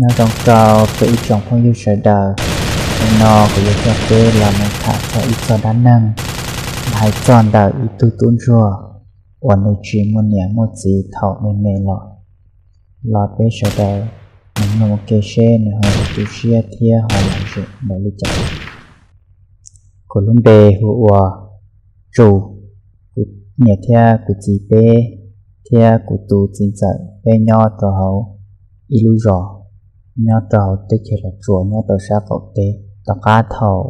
Nyob zoo rau peb ib tsoom phooj ywg sawv daws, hnub no kuv yuav coj peb los mus tham txog ib txog dab neeg hais txog ntawm ib tug tub ntsuag uas nws tsis muaj niam muaj txiv thaum me me los. Los peb sawv daws mus mloog ua ke seb nws ho tu siab thiab ho lom zem npaum li cas. Kuv lub npe hu ua Tsu. Kuv niam thiab kuv txiv peb thiab kuv tus txiv ntxawm peb nyob rau hauv ib lub zos nyob rau hauv teb chaws Los Tsuas nyob rau sab qaum teb. Tom qab thaum